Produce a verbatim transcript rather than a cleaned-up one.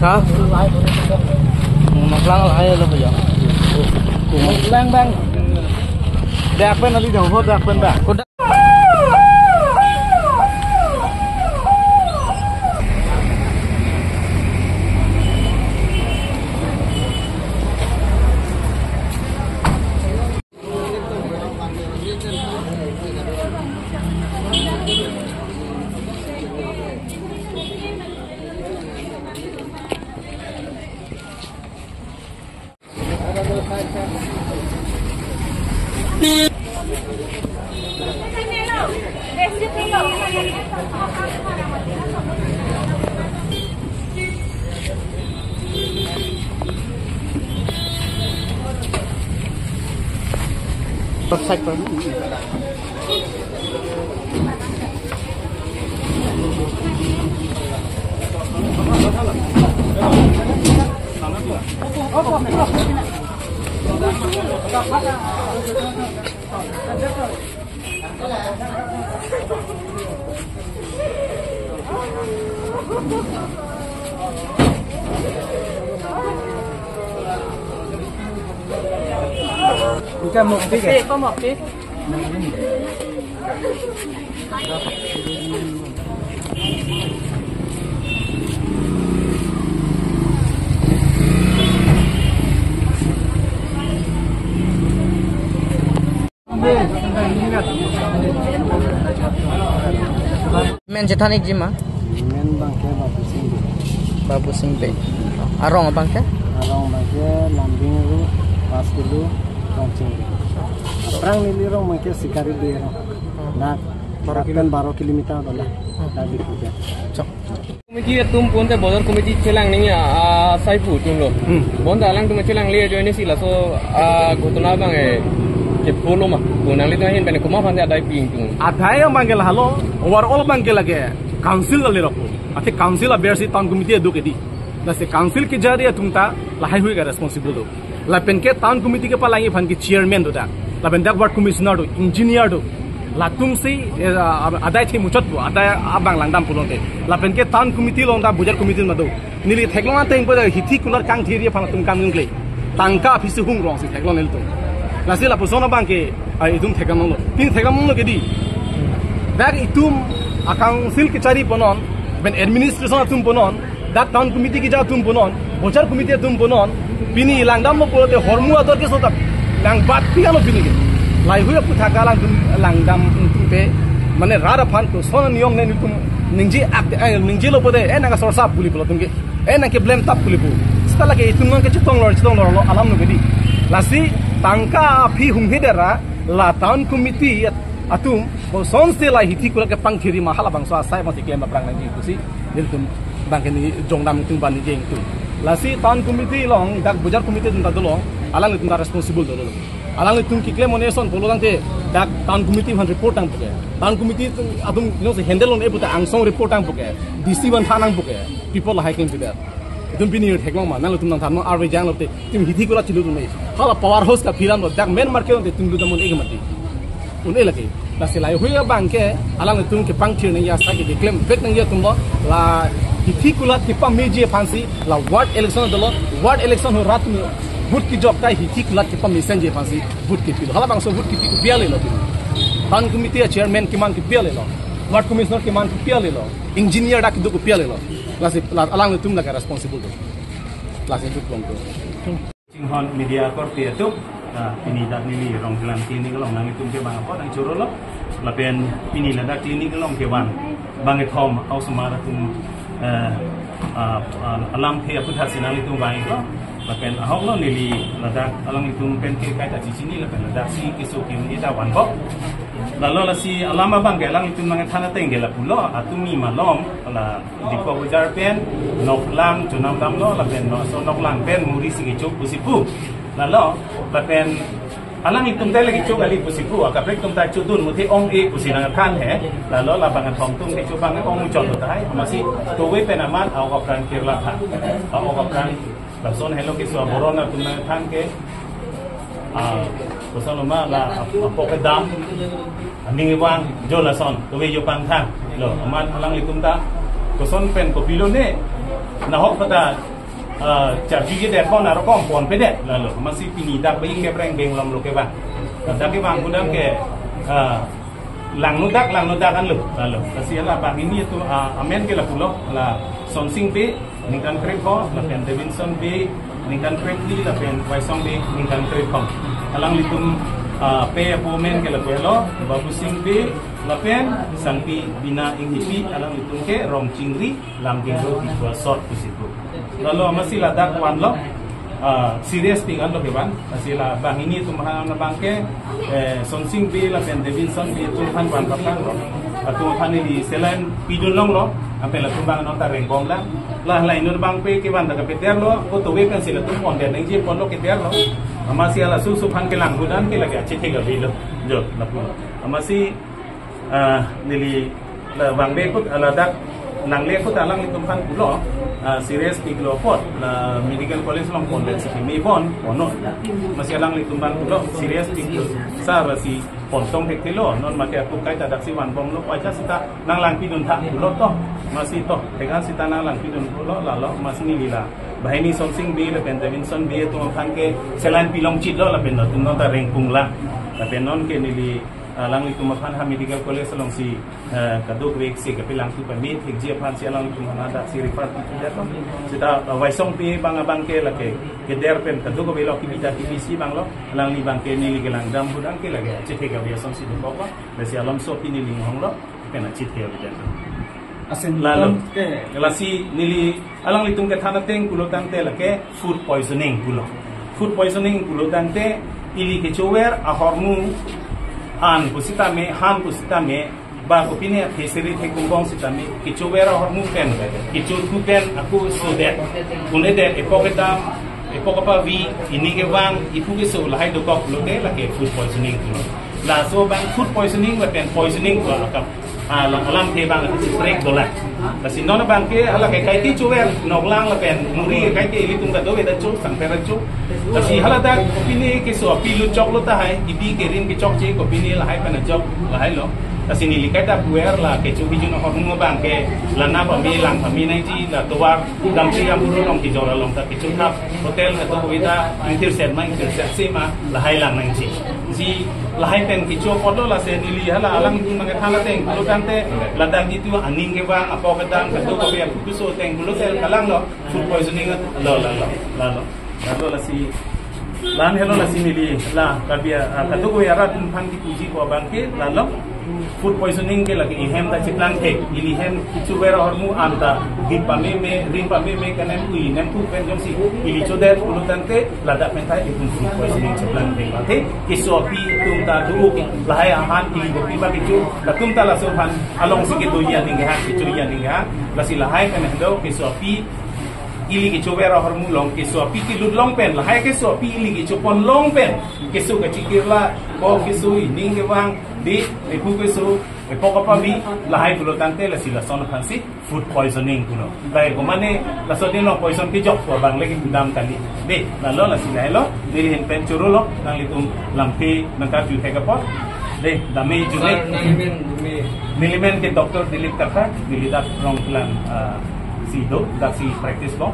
Ha? Noklang lahai lo, bhaiya. Noklang bang. Dak pen ali dong ho, dak pen bang. Ika mukti ke? Ika mukti. Men chethan ikji ma? Men abangke Babu Sing Bey. Babu Sing Bey. Arong abangke? Arong abangke Lambing Ru, Paskilo, Rongching Bey. Aphrang neli rong abangke Sikari Bey rong. Na, baro kilo. Baro kilometer dola. Hmm. Tadi juga. Chok. Committee atum pon te bojar committee chelang nangji, ah, asai pu atum lo. Hmm. Bonta alangtum chelangle ajoine si laso, ah, ghotona abang, eh, kepolo ma. Ko nanglitum ahin pen komat aphan te adai pi ingtung? Adai abangke lahelo, overall abangke lake council le rok. Athe council abersi town committee do ke di. Lasi council kejari atum ta lahaihui ke responsible do. Lapen ke town committee kepalangji aphan ke chairman do dak. Lapen dak ward commissioner do, engineer do. Latumsi, eh, adai the muchot bo, adai abang langdam pulote. Lapen ke town committee along dak bojar committee ma do. Neli theklong ateng pada hithi kulat kangthiri aphan atum kam nungkle. Tangka aphisi hung rongsi theklong nelitum. Lasi lapuson abangke, ah, itum thekdam longlo. Pini thekdam longlo ke di. Dak itum a-council kechari punon, pen administration atum punon, dak town committee keja atum punon, bojar committee atum punon, pini langdamlo pulote hormu ador ke sota langbat pi alo pini ke. Lahaihui aphuthak alangtum langdam atum pe, mane rat aphan koson niyom ne nelitum ningje ak, eh, ningjelo pulote, eh, nangkasorsa pu pulo atum ke, eh, nangkeblem tap pu pu. Seta lake itum nangkechetong lor, chetong lor lo alam lo ke di. Lasi tangka aphi hunghe dera, la town committee atum, kosonsi la hithi kulat kepangthiri ma halabangso asai ma si klem aphrang nangji pusi, nelitum abangke neli jongdam atum ba neli jeng atum. Lasi town committee along, dak bojar committee atum ta dolo, alanglitum ta responsible dolo. Alanglitum keklem one ason pulo tangte, dak town committee aphan report tangpo ke. Town committee atum, atum, you know, handle on-e puta angsong report tangpo ke. D C aphan than nangpo ke. People lahai klem tidak. Itum pini theklong ma, nanglitum nangthan non arve jang lote, itum hithi kulat chelu atum ne. Hala power house kaphiran lo, dak main market te itum lutdam un-e ke mati. Un-e lake. Lasi lahaihui abangke, alangtum kepangthir nangji asai ke keklem vek nangji atum lo, la hithi kulat kepameji aphansi, la ward election dolo, ward election ho rat me, vote kejok ta hithi kulat kepamesenji aphansi, vote kepilo. Halabangso vote kepi kopi ale lo pini. Town committee a-chairman keman kopi ale lo. Ward commissioner keman kopi ale lo. Engineer dak kedo kopi ale lo. Lasi, la, alangtum lake responsible do. Lasi itu pulang tu. Chinghon media korte atum, ah, pini dak neli Rongkhelan clinic along nanglitum ke bang apot nangchorolo. Lapen pini ladak clinic along ke bang, bang kethom, osomar atum, eh, ah, ah, alamthe aputhak si nanglitum vanglo. Lapen ahok lo neli ladak alanglitum pen ke kaita chichini lapen ladak si keso kimi ta vanpo. Lalo lasi alam abangke alanglitum nangthan ateng ke lapulo, atumi malom, la Diphu bojar pen, noklang chonam damlo, lapen no, so noklang pen muri si kechok pusi pu. Lalo, lapen alanglitum ta le kechok kali pusi pu, akaprek atum ta chodun muthe ong-e pusi nangthan he. Lalo labang kethom atum kechok bang ong muchot lo tahai, amatsi tove pen amat, a-ok apran kirla tha. A-ok apran, lason helo keso aboron atum nangthan ke, ah, koson lo ma la, a-, apok kedam, aning vang, jo lason, tove jo pangthang. Lo, amat alanglitum ta, koson pen kopilo ne, nahok pata, Ah, charjujedet pon arokom ponpedet lalo. Amatsi pini dak bayi kebreng beng lom lo kevang. Dak kevang pudam ke, ah, langnodak, langnodak anlo lalo. Lasi hala banghini atum, ah, amen ke lapulo, la Sonsing Bey ningkan krepho, lapen Davidson Bey ningkan krepli, lapen Waisong Bey ningkan krepho. Alanglitum, ah, pei apo amen ke lapulo, Babusing Bey, lapen Sangpi Bina Ingtipi, alanglitum ke Rongchingri, Lamdingro, Ditua South pusi pu. Lalo amatsi ladak vanlo, ah, serious pik anlo kevan. Lasi la banghini atum aphan abang ke, eh, Sonsing Bey lapen Davidson Bey atum aphan van pathang lo. Latum aphan ili saline pidun longlo. Lapen latum abang non ta rengbomlang. La la inut abang pe kevan ta kapederlo. Auto ve pensi latum pondet nangji ponlo kederlo. Amatsi hala susu aphan kelang hudan ke lake achethek avelo. Jo, lapu. Amatsi, ah, neli la vangve ahut, ah, ladak nangle ahut alanglitum aphan pulo, ah, serious piklo apot, la medical college along pondet si kimi bon, pono. Amatsi alanglitum aphan pulo, serious piklo. Sar si pontong thekthelo, non mate apukai ta daksi vanbomlo, paja sita nanglangpidun tha pulo to. Amatsi to, thekan sita nanglangpidun pulo, lalo, amatsi neli la banghini Sonsing Bey lapen Davidson Bey atum aphan ke saline pilongchitlo lapen latum non ta rengpunglang. Lapen non ke neli alanglitum aphan ha medical college alongsi, eh, kadokave si kapelangthu pame thekji aphansi alanglitum aphan daksi refer pikidetlo. Sita, eh, Waisong Bey abang abang ke lake keder pen kadokave lo kibita kibisi abang lo. Alangli abang ke neli kelangdam ahut abang ke lake achethek ave asonsi dokok lo. Lasi alam so pini ning hong lo. Pen achethek ave den. Asin lalo. Ke. Lasi neli alanglitum kethan ateng pulo tangte lake food poisoning pulo. Food poisoning pulo tangte ili kechover ahormu an pusitame, han pusitame, ba kopine theseri thekung bong sitame, kechover ahormu pen, kechothu pen ako sodet. Unedet epok kedam, epok kapavi, ining kevang, iphu keso lahai dokok pulote lake food poisoning pulo. Laso abang food poisoning lapen poisoning pu akap, ah, alam, alamthe abang break dolang. Lasi non abang ke hala ke kaike chover, noklang lapen muri kaike ilitum kadokave ta cho, sangpher ta cho. Lasi hala dak kopine keso api lutchoklo tahai, ipi kerin kechokche kopine lahai pen ajok lahai lo. Lasi neli kaita puer la kecho bijun ahormu abang ke la na pame lang pame nangji, la tovar damsi amburu along kejor along ta kecho thap, hotel kadokave ta ingthirset ma ingthirset si ma lahai lang nangji. Si lahai pen kecho apotlo, lasi neli hala alanglitum abang kethan ateng pulo tangte ladak itu aning kevang, apok kedam, kadokave aphu keso ateng pulote kalanglo food poisoning lo, lalo, lalo. Lalo lasi la-an helo, lasi neli la Karbi, ah, kadokave arat atum aphan kipuji ko abang ke lalo. Food poisoning ke lake ihem ta cheplang thek, ili hem kechover ahormu an ta rit pameme, rit pameme kanem ui nem tu pen jongsi ili chodet pulo tangte ladak pen ta itum food poisoning cheplang thek. Athe keso api atum ta do ke lahai ahan ili kopi ba kecho, latum ta laso aphan alongsi kedo ji aning kehang, kecho ji aning kehang. Lasi lahai pen hendo keso api ili kechover ahormu along keso api kelut long pen, lahai keso api ili kechopon long pen, keso kachikirla, ko keso ining kevang, di, ephu keso, epok kapavi, lahai pulo tangte lasi lason aphansi food poisoning pulo. Lahai ko mane laso din along poison kejok ko abang lagi kedam kali. Di, lalo lasi lahai lo, neli ahin pen choro lo, nanglitum lamthe nangkarju thek apot. Di, dame june. Sir, nangmen dame. Neli men ke Doctor Dilip Kathar, neli dak Rongkelang, ah, si do, daksi practice lo.